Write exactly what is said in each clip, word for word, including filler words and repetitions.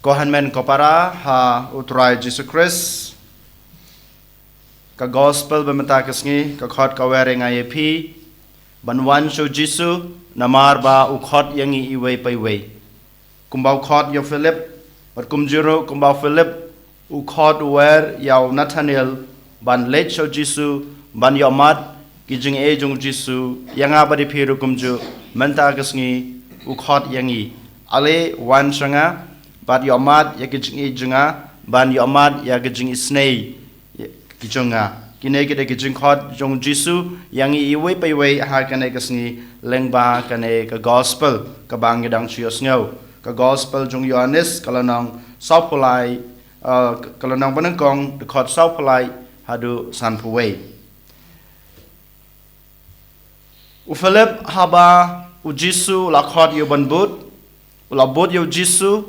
Ko hynmen ko para ha U Trai Jisu Khrist. Ka gospel ba mynta ka sngi ka khot ka wer ïa nga ïa phi ban wan sha U Jisu, namar ba u khot ïa ngi iwei pa iwei. Kumba u khot ïa u Philip, bad kumjuh ruh kumba u Philip u khot u wer ïa u Nathaniel ban leit sha U Jisu, ban ïohmad ki jingaiei jong U Jisu, ïa nga bad ïa phi ruh kumjuh mynta ka sngi u khot ïa ngi. Ale wan sha nga bad ïohmad ïa ki jingaiei jong nga, ban ïohmad ïa ki jingisynei ki jong nga. Kine ki dei ki jingkhot jong U Jisu ïa ngi iwei pa iwei ha kane ka sngi lyngba kane ka gospel kaba ngi dang shu ïohsngew. Ka gospel jong u Ïoannis ka lynnong sawphew lai, eh, ka lynnong banyngkong, dkhot sawphew lai haduh sanphew wei. U Philip, haba U Jisu u la khot ïa u ban bud, u la bud ïa U Jisu,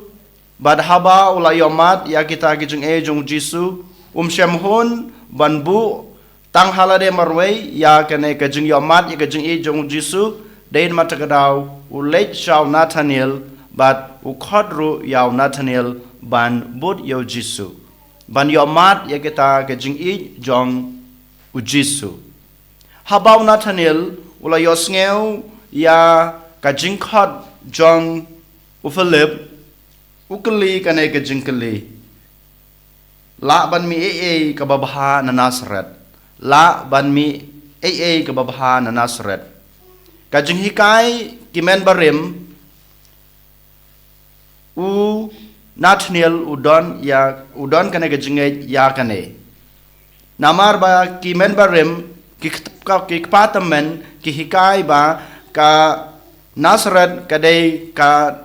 bad haba u la ïohmad ïa kita ki jingaiei jong U Jisu, um shym hun ban buh tang ha lade marwei ïa kane ka jingïohmad ïa ka jingaiei jong U Jisu, dei namar kata ka daw u leit sha u Nathaniel, bad u khot ruh ïa u Nathaniel ban bud ïa U Jisu, ban ïohmad ïa kita ki jingaiei jong U Jisu. Haba u Nathaniel u la ïohsngew ïa ka jingkhot jong u Philip, u kylli kane ka jingkylli: Lah ban mih eiei kaba bha na Nasaret? Lah ban mih eiei kaba bha na Nasaret? Ka jinghikai ki men barim, u Nathaniel u don ïa, u don kane ka jingngeit ïa kane. Namar ba ki men barim, ki kt-, ka, ki kpa tymmen ki hikai ba ka Nasaret ka dei ka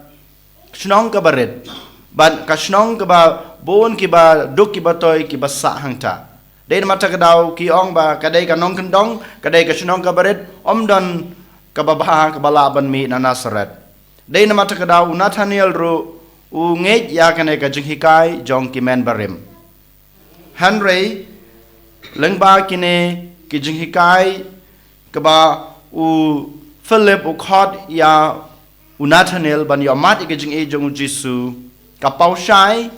shnong kaba rit, bad ka shnong kaba bun kiba duk kiba toi kiba sah hangta. Dei namar kata ka daw ki ong ba ka dei ka nongkyndong, ka dei ka shnong kaba rit, ym don kaba bha kaba lah ban mih na Nasaret. Dei namar kata ka daw u Nathaniel ruh u ngeit ïa kane ka jinghikai jong ki men barim. Hynrei lyngba kine ki jinghikai kaba u Philip u khot ïa u Nathaniel ban ïohmad ïa ka jingaiei jong U Jisu, ka paw shai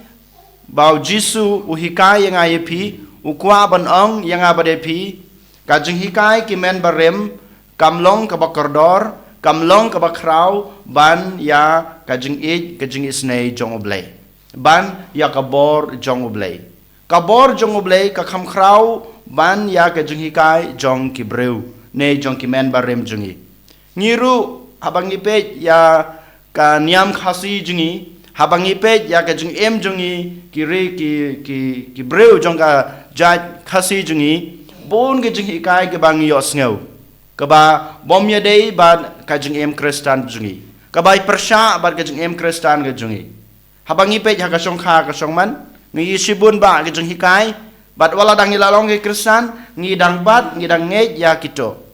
ba U Jisu u hikai ïa nga ïa phi, u kwah ban ong ïa nga bad ïa phi, ka jinghikai ki men barim kam long kaba kordor, kam long kaba khraw ban ïa ka jingaiei, ka jingisynei jong U Blei, ban ïa ka bor jong U Blei. Ka bor jong U Blei ka kham khraw ban ïa ka jinghikai jong ki briew, ne jong ki men barim jong ngi. Ngi ruh, haba ngi peit ïa ka niam Khasi jong ngi, haba ngi peit ïa ka jingim jong ngi, ki ri, ki, ki, ki briew jong ka jait Khasi jong ngi, bun ki jinghikai kiba ngi ïohsngew, kaba bym ïadei bad ka jingim Khristan jong ngi, kaba pyrshah bad ka jingim Khristan ka jong ngi. Haba ngi peit ha ka shongkha ka shongman, ngi ïoh shibun bah ki jinghikai, bad wat la dang ngi la long ki Khristan, ngi dang bat, ngi dang ngeit ïa kito.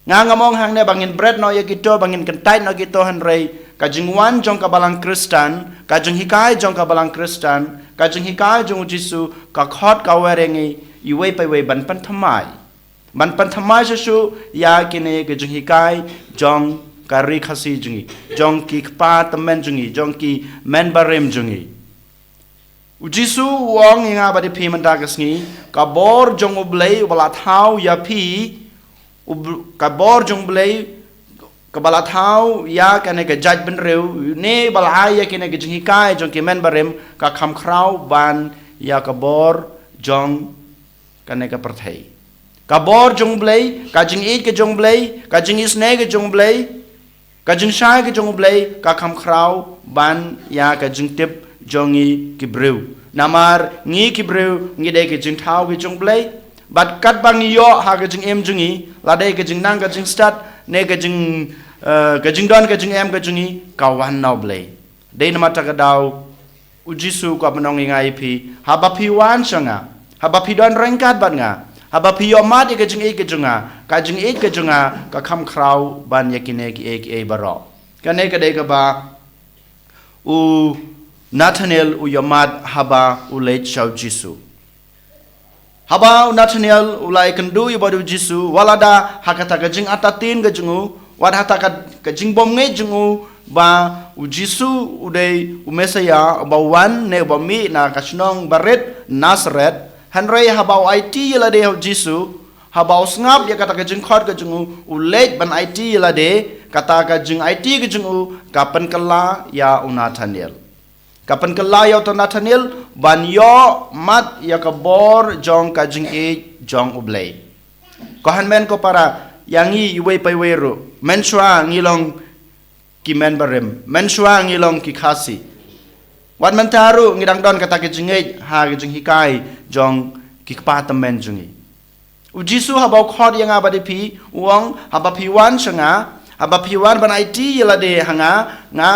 Nga ngam ong hangne ba ngin bret noh ïa kito, ba ngin kyntait noh kito, hynrei ka jingwan jong ka balang Khristan, ka jinghikai jong ka balang Khristan, ka jinghikai jong U Jisu, ka khot ka wer ïa ngi iwei pa iwei ban pynthymmai. Ban pynthymmai shuh shuh ïa kine ki jinghikai jong ka ri Khasi jong ngi, jong ki kpa tymmen jong ngi, jong ki men barim jong ngi. U Jisu u ong ïa nga bad ïa phi mynta ka sngi, ka bor jong U Blei uba la thaw ïa phi, u Bl-, ka bor jong U Blei kaba la thaw ïa kane ka jaitbynriew, ne ba la ai ïa kine ki jinghikai jong ki men barim, ka kham khraw ban ïa ka bor jong kane ka pyrthei. Ka bor jong U Blei, ka jingïeit ka jong U Blei, ka jingisynei ka jong U Blei, ka jingshai ka jong U Blei, ka kham khraw ban ïa ka jingtip jong ngi ki briew. Namar ngi ki briew ngi dei ki jingthaw ki jong U Blei. Bad katba ngi ïoh ha ka jingim jong ngi, la dei ka jingnang ka jingstad, ne ka jing, eh, ka jingdon ka jingem ka jong ngi, ka wan na U Blei. Dei namar kata ka daw U Jisu u kwah ban ong ïa nga ïa phi, haba phi wan sha nga, haba phi don ryngkat bad nga, haba phi ïohmad ïa ka jingïeit ka jong nga, ka jingïeit ka jong nga ka kham khraw ban ïa kine kiei kiei baroh. Kane ka dei kaba u Nathaniel u ïohmad haba u leit sha U Jisu. Haba u Nathaniel u la ïakynduh ïa U Jisu, wat la da ha kata ka jingartatien ka jong u, wat ha kata ka, ka jingbymngeit jong u, ba u Jisu u dei u Messaïah uba wan ne uba mih na ka shnong barit Nazareth. Hynrei haba u aiti ïa lade ha u Jisu, haba u sngap ïa kata ka jingkhot ka jong u, u leit ban aiti ïa lade, kata ka jingaiti ka jong u ka pynkylla ïa u Nathanael. Ka pynkylla ïa uta u Nathanael ban ïohmad ïa ka bor jong ka jingïeit jong U Blei. Ko hynmen ko para, ïa ngi iwei pa iwei ruh, mynshuwa ngi long ki men barim, mynshuwa ngi long ki Khasi. Wat mynta ruh ngi dang don kata ka jingïeit ha ka jinghikai jong ki kpa tymmen jong ngi. U Jisu haba u khot ïa nga bad ïa phi, u ong, haba phi wan sha nga, haba phi wan ban aiti ïa lade ha nga, nga,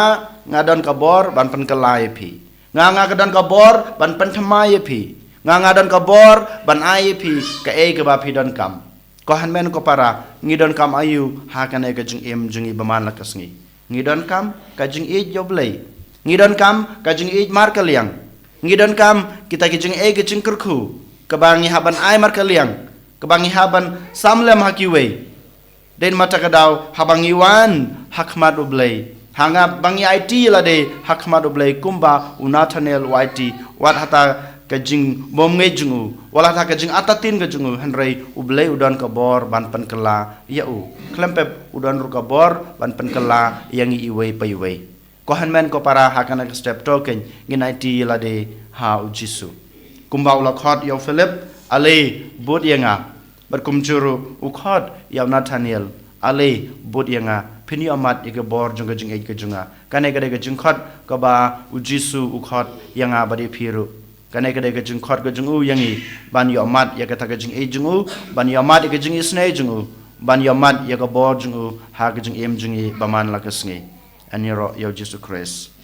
nga don ka bor ban pynkylla ïa phi. Nga, nga ka don ka bor ban pynthymmai ïa phi. Nga, nga don ka bor ban ai ïa phi kaei kaba phi donkam. Ko hynmen ko para, ngi donkam aïu ha kane ka jingim jong ngi ba man la ka sngi? Ngi donkam ka jingïeit ïa U Blei. Ngi donkam ka jingïeit markylliang. Ngi donkam kita ki jingïeit ki jingkyrkhu kaba ngi hap ban ai markylliang, kaba ngi hap ban sam lem ha kiwei. Dei namar kata ka daw haba ngi wan ha khmat U Blei, ha nga ba ngi aiti ïa lade ha khmat U Blei kumba u Nathanael u aiti, wat hata ka jingbymngeit jong u, wat hata ka jingartatien ka jong u, hynrei U Blei u don ka bor ban pynkylla ïa u. Khlem pep, u don ruh ka bor ban pynkylla ïa ngi iwei pa iwei. Ko hynmen ko para, ha kane ka step to kein ngin aiti ïa lade ha u Jisu. Kumba u la khot ïa u Philip, ale bud ïa nga. Bad kumjuh ruh u khot ïa u Nathanael, ale bud ïa nga, phin ïohmad ïa ka bor jong ka jingïeit ka jong nga. Kane ka dei ka jingkhot kaba u Jisu u khot ïa nga bad ïa phi ruh. Kane ka dei ka jingkhot ka jong u ïa ngi ban ïohmad ïa kata ka jingïeit jong u, ban ïohmad ïa ka jingisynei jong u, ban ïohmad ïa ka bor jong u ha ka jingim jong ngi ba man la ka sngi. Ngan ïaroh ïa u Jisu Khrist.